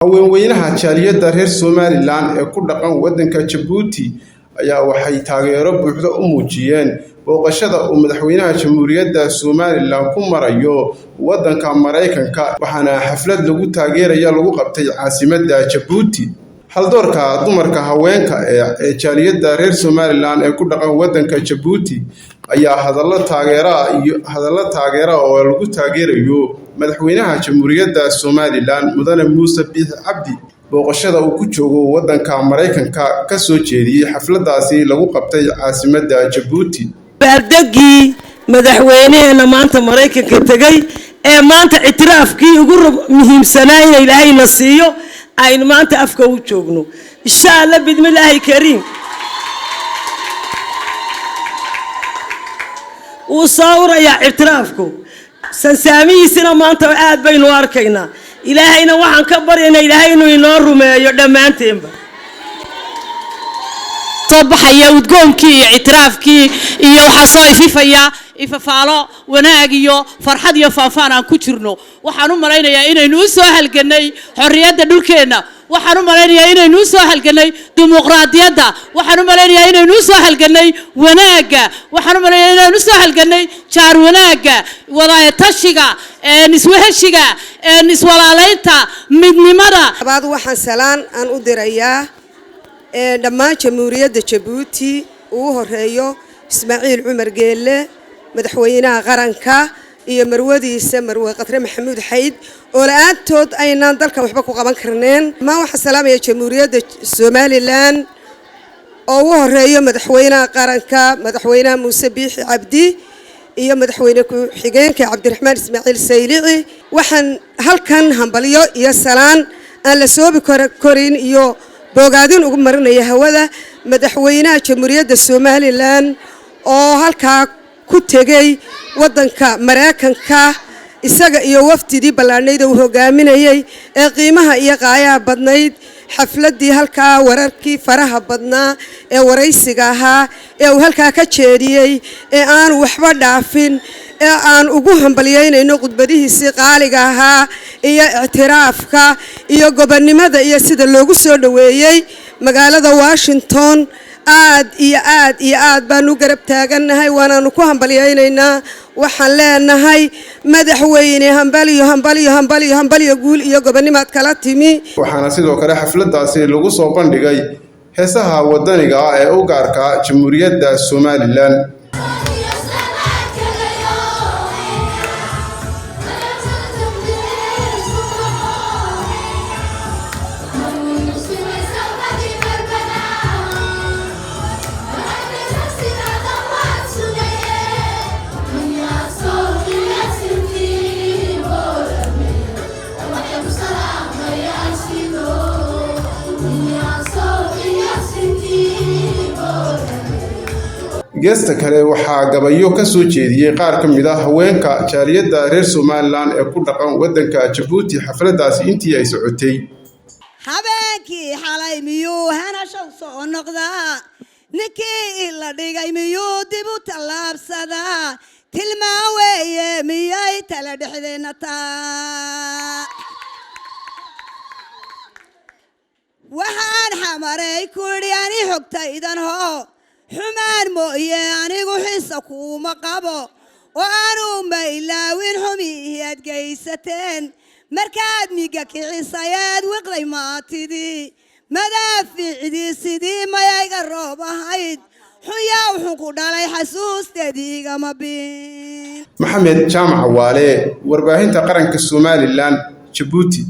Haweenweynaha jaaliyadda reer Somalilan ee ku dhaqan waddanka Jabuuti ayaa waxay taageero buuxda u muujiyeen booqashada uu madaxweynaha Jamhuuriyadda Somalilan ku marayo waddanka Maraykanka, waxaana xaflad lagu taageeraya lagu qabtay caasimadda Jabuuti. Haldoorka dumarka haweenka ee jaaliyadda reer Somalilan ee ku dhaqan waddanka Jabuuti ayaa hadallo taageera oo lagu taageerayo madaxweynaha Jamhuuriyadda Somalilan Mudane Muuse Biixi Cabdi booqashada uu ku joogo waddanka Maraykanka ka soo jeediyey xafladaasi lagu qabtay caasimadda Jabuuti. Baardegii madaxweynaheena maanta Maraykanka tegay ee maanta ictiraafkii ugu muhiimsanaa ina Ilaahayna siiyo aynu maanta afka u joogno, insha Allah bidmillaahi kariim. Wuu soo urayaa ictiraafku, sansaamihiisina maanta aad baynu arkaynaa. Ilaahayna waxaan ka baryaynaa Ilaahay inuu inoo rumeeyo dhammaanteenba. Soo baxaya udgoonkii iyo ictiraafkii iyo waxaa soo ififaya ifafaalo wanaag iyo farxad iyo faanfaan aan ku jirno. Waxaan u malaynayaa inaynu u soo halganay xorriyadda dhulkeenna, waxaan u malaynayaa inaynu u soo halganay dimuqraadiyadda, waxaan u malaynayaa inaynu u soo halganay wanaagga, waxaan u malaynayaa inaynu u soo halganay jaar wanaagga, wadatashiga, isweheshiga, iswalaalaynta, midnimada. Labaad, waxaan salaan aan u dirayaa dhammaan Jamhuuriyadda Jabuuti, ugu horeeyo Ismaaciil Cumar Geelle, madaxweynaha qaranka, iyo marwadiisa Marwe Qatre Maxamuud Xayd, oo la-aantood aynaan dalkan waxba ku qaban karneen. Dhammaan waxaan salaamaya Jamhuuriyadda Somalilan oo ugu horeeyo madaxweynaha qaranka, madaxweynaha Muuse Biixi Cabdi, iyo madaxweyne ku-xigeenka Cabdiraxmaan Ismaaciil Saylici. Waxaan halkan hambalyo iyo salaan aan la soobi korin iyo boogaadin ugu marinaya hawada madaxweynaha Jamhuuriyadda Somalilan oo halkaa ku tegey waddanka Maraykanka, isaga iyo wafdidii ballaadhnayd uu hogaaminayey ee qiimaha iyo qaayaha badnayd. Xafladdii halkaa, wararkii faraha badnaa ee waraysiga ahaa ee uu halkaa ka jeediyey ee aanu waxba dhaafin, ee aan ugu hambalyaynayno khudbadihiisii qaaliga ahaa iyo ictiraafka iyo gobonnimada iyo sida loogu soo dhoweeyey magaalada Washington, aad iyo aad iyo aad baanu garab taagannahay, waanaanu ku hambalyaynaynaa. Waxaan leenahay madaxweyne, hambalyo, hambalyo, hambalyo, hambalyo, guul iyo gobonnimaad kala timi. Waxaana sidoo kale xafladaasi lagu soo bandhigay heesaha wadaniga ah ee u gaarka Jamhuuriyadda Somalilan. Geesta kale, waxaa gabayo ka soo jeediyey qaar ka mid ah haweenka jaaliyadda reer Somalilan ee ku dhaqan waddanka Jabuuti xafladaasi intii ay socotay. Habeenkii xalay miyuu hanashow soo noqdaa? Ninkii ila dhigay miyuu dib u tallaabsadaa? Tilmaan weeye miyay tala dhexdeenna taa? Waxaan xamaray kuidhi ani xogtaydan hoo xumaan mooye, anigu xisa kuuma qabo oo anuu ma ilaawin xumihii aad gaysateen markaad miga kicisayeed wiqday maatidii madaafiicdii sidii mayayga roob ahayd. Xunyaa wuxuu ku dhalay xasuusteediigama bin. Maxamed Jaamac Waale, warbaahinta qaranka Somalilan, Jabuuti.